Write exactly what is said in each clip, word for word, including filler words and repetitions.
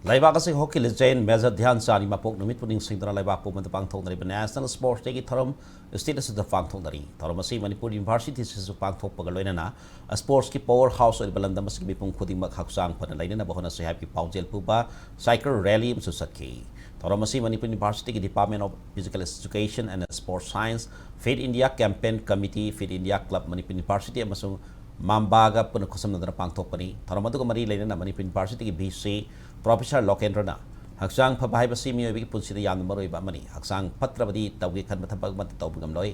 ꯂꯩꯕꯥꯛ ꯑꯁꯤ hockey legend major ꯙ꯭ꯌꯥꯟ ꯆꯥꯟꯒꯤ ꯃꯄꯣꯛ ꯅꯨꯃꯤꯠꯄꯨ ꯅꯤꯡꯁꯤꯡꯗꯨꯅ ꯂꯩꯕꯥꯛ ꯄꯨꯝꯕꯗ ꯄꯥꯡꯊꯣꯛꯅꯔꯤꯕ ꯅꯦꯁꯅꯦꯜ ꯁ꯭ꯄꯣꯔꯠꯁ ꯗꯦꯒꯤ ꯊꯧꯔꯝ ꯁ꯭ꯇꯦꯠ ꯑꯁꯤꯗ ꯄꯥꯡꯊꯣꯛꯅꯔꯤ꯫ ꯊꯧꯔꯝ ꯑꯁꯤ ꯃꯅꯤꯄꯨꯔ ꯌꯨꯅꯤꯚꯔꯁꯤꯇꯤ ꯑꯁꯤꯁꯨ ꯄꯥꯡꯊꯣꯛꯄꯒ ꯂꯣꯏꯅꯅ ꯁ꯭ꯄꯣꯔꯠꯁꯀꯤ ꯄꯋꯔ ꯍꯥꯎꯁ ꯑꯣꯏꯔꯤꯕ ꯂꯝꯗꯝ ꯑꯁꯤꯒꯤ ꯃꯤꯄꯨꯝ ꯈꯨꯗꯤꯡꯃꯛ ꯍꯛꯆꯥꯡ ꯐꯅ ꯂꯩꯅꯅꯕ ꯍꯣꯠꯅꯁꯤ ꯍꯥꯏꯕꯒꯤ ꯄꯥꯎꯖꯦꯜ ꯄꯨꯕ ꯁꯥꯏꯀꯜ ꯔꯦꯂꯤ ꯑꯃꯁꯨ ꯆꯠꯈꯤ꯫ ꯊꯧꯔꯝ ꯑꯁꯤ ꯃꯅꯤꯄꯨꯔ ꯌꯨꯅꯤꯚꯔꯁꯤꯇꯤꯒꯤ Department of Physical Education and Sports Science, Fit India Campaign Committee, Fit India Club, Manipur university ꯑꯃꯁꯨꯡ ꯃꯥꯝꯕꯥꯒ ꯄꯨꯟꯅ ꯈꯨꯠꯁꯝꯅꯗꯨꯅ ꯄꯥꯡꯊꯣꯛꯄꯅꯤ꯫ ꯊꯧꯔꯝ ꯑꯗꯨꯒ ꯃꯔꯤ ꯂꯩꯅꯅ ꯃꯅꯤꯄꯨꯔ ꯌꯨꯅꯤꯚꯔꯁꯤꯇꯤꯒꯤ ꯚꯤ ꯁꯤ ꯄ꯭ꯔꯣꯐꯦꯁꯔ ꯂꯣꯀꯦꯟꯗ꯭ꯔꯅ ꯍꯛꯆꯥꯡ ꯐꯕ ꯍꯥꯏꯕꯁꯤ ꯃꯤꯑꯣꯏꯕꯒꯤ ꯄꯨꯟꯁꯤꯗ ꯌꯥꯝꯅ ꯃꯔꯨꯑꯣꯏꯕ ꯑꯃꯅꯤ꯫ ꯍꯛꯆꯥꯡ ꯐꯠꯇ꯭ꯔꯕꯗꯤ ꯇꯧꯒꯦ ꯈꯟꯕ ꯊꯕꯛ ꯑꯃꯠꯇ ꯇꯧꯕ ꯉꯝꯂꯣꯏ꯫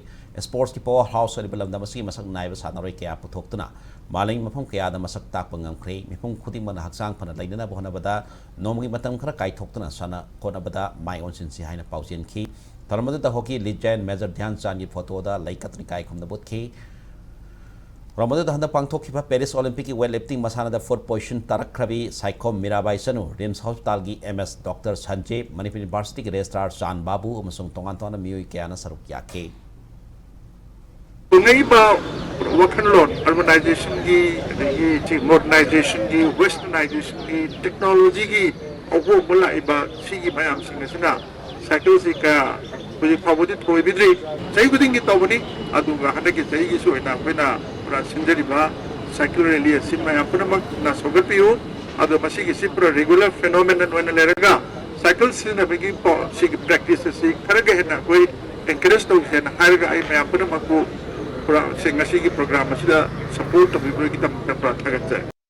ꯁ꯭ꯄꯣꯔꯠꯁꯀꯤ ꯄꯋꯔ ꯍꯥꯎꯁ ꯑꯣꯏꯔꯤꯕ ꯂꯝꯗꯝ ꯑꯁꯤꯒꯤ ꯃꯁꯛ ꯅꯥꯏꯕ ꯁꯥꯟꯅꯔꯣꯏ ꯀꯌꯥ ꯄꯨꯊꯣꯛꯇꯨꯅ ꯃꯥꯂꯦꯝꯒꯤ ꯃꯐꯝ ꯀꯌꯥꯗ ꯃꯁꯛ ꯇꯥꯛꯄ ꯉꯝꯈ꯭ꯔꯦ꯫ ꯃꯤꯄꯨꯝ ꯈꯨꯗꯤꯡꯃꯛꯅ ꯍꯛꯆꯥꯡ ꯐꯅ ꯂꯩꯅꯅꯕ ꯍꯣꯠꯅꯕꯗ ꯅꯣꯡꯃꯒꯤ ꯃꯇꯝ ꯈꯔ ꯀꯥꯏꯊꯣꯛꯇꯨꯅ ꯁꯥꯟꯅ ꯈꯣꯠꯅꯕꯗ ꯃꯥꯏ ꯑꯣꯟꯁꯤꯟꯁꯤ ꯍꯥꯏꯅ ꯄꯥꯎꯖꯦꯟꯈꯤ꯫ ꯊꯧꯔꯝ ꯑꯗꯨꯗ ꯍꯣꯀꯤ ꯂꯤꯖꯦꯟ ꯃꯦꯖꯔ ꯙ꯭ꯌꯥꯟ ꯆꯥꯟꯒꯤ ꯐꯣꯇꯣꯗ ꯂꯩ ꯀꯠꯇꯨꯅ ꯏꯀꯥꯏ ꯈꯨꯝꯅꯕ ꯎꯠꯈꯤ꯫ ꯊꯧꯔꯝ ꯑꯗꯨꯗ ꯍꯟꯗꯛ ꯄꯥꯡꯊꯣꯛꯈꯤꯕ ꯄꯦꯔꯤꯁ ꯑꯣꯂꯤꯝꯄꯤꯛꯀꯤ ꯋꯦꯠ ꯂꯤꯐꯇꯤꯡ ꯃꯁꯥꯟꯅꯗ ꯐꯨꯗ ꯄꯣꯏꯖꯟ ꯇꯥꯔꯛꯈ꯭ꯔꯕꯤ ꯁꯥꯏꯈꯣꯝ ꯃꯤꯔꯥꯕꯥꯏ ꯆꯅꯨ ꯔꯤꯝꯁ ꯍꯣꯁꯄꯤꯇꯥꯜꯒꯤ M S doctor Sanjib, Manipur ꯌꯨꯅꯤꯚꯔꯁꯤꯇꯤꯒꯤ ꯔꯦꯖꯤꯁꯇ꯭ꯔꯥꯔ ꯆꯥꯟ ꯕꯥꯕꯨ ꯑꯃꯁꯨꯡ ꯇꯣꯉꯥꯟ ꯇꯣꯉꯥꯟꯕ ꯃꯤꯑꯣꯏ ꯀꯌꯥꯅ ꯁꯔꯨꯛ ꯌꯥꯈꯤ꯫ ꯍꯣꯡꯂꯛꯏꯕ ꯋꯥꯈꯜꯂꯣꯟ, ꯑꯔꯕꯅꯥꯏꯖꯦꯁꯟꯒꯤ, ꯑꯗꯒꯤ ꯁꯤ ꯃꯣꯗꯔꯅꯥꯏꯖꯦꯁꯟꯒꯤ, ꯋꯦꯁꯇꯔꯅꯥꯏꯖꯦꯁꯟꯒꯤ, ꯇꯦꯛꯅꯣꯂꯣꯖꯤꯒꯤ ꯑꯍꯣꯡꯕ ꯂꯥꯛꯏꯕ ꯁꯤꯒꯤ ꯃꯌꯥꯝꯁꯤꯡ ꯑꯁꯤꯅ ꯁꯥꯏꯀꯜꯁꯤ ꯀꯌꯥ ꯍꯧꯖꯤꯛ ꯐꯥꯎꯕꯗꯤ ꯊꯣꯏꯕꯤꯗ꯭ꯔꯤ꯫ ꯆꯍꯤ ꯈꯨꯗꯤꯡꯒꯤ ꯇꯧꯕꯅꯤ, ꯑꯗꯨꯒ ꯍꯟꯗꯛꯀꯤ ꯆꯍꯤꯒꯤꯁꯨ ꯑꯣꯏꯅ ꯑꯩꯈꯣꯏꯅ ꯄꯨꯔꯥ ꯁꯤꯟꯖꯔꯤꯕ ꯁꯥꯏꯀꯜ ꯔꯦꯂꯤ ꯑꯁꯤ ꯃꯌꯥꯝ ꯄꯨꯝꯅꯃꯛꯅ ꯁꯧꯒꯠꯄꯤꯌꯨ꯫ ꯑꯗꯣ ꯃꯁꯤꯒꯤꯁꯤ ꯄꯨꯔꯥ ꯔꯤꯒꯨꯂꯔ ꯐꯦꯅꯣꯃꯦꯅꯟ ꯑꯣꯏꯅ ꯂꯩꯔꯒ ꯁꯥꯏꯀꯜ ꯁꯤꯖꯤꯟꯅꯕꯒꯤ ꯄꯣ-, ꯁꯤꯒꯤ ꯄ꯭ꯔꯦꯛꯇꯤꯁ ꯑꯁꯤ ꯈꯔꯒ ꯍꯦꯟꯅ ꯑꯩꯈꯣꯏ ꯑꯦꯟꯀꯔꯦꯖ ꯇꯧꯁꯦꯅ ꯍꯥꯏꯔꯒ ꯑꯩ ꯃꯌꯥꯝ ꯄꯨꯝꯅꯃꯛꯄꯨ ꯄꯨꯔꯥ ꯁꯤ ꯉꯁꯤꯒꯤ ꯄ꯭ꯔꯣꯒ꯭ꯔꯥꯝ ꯑꯁꯤꯗ ꯁꯄꯣꯔꯠ ꯇꯧꯕꯤꯕꯒꯤꯗꯃꯛꯇ ꯄꯨꯔꯥ ꯊꯥꯒꯠꯆꯔꯤ꯫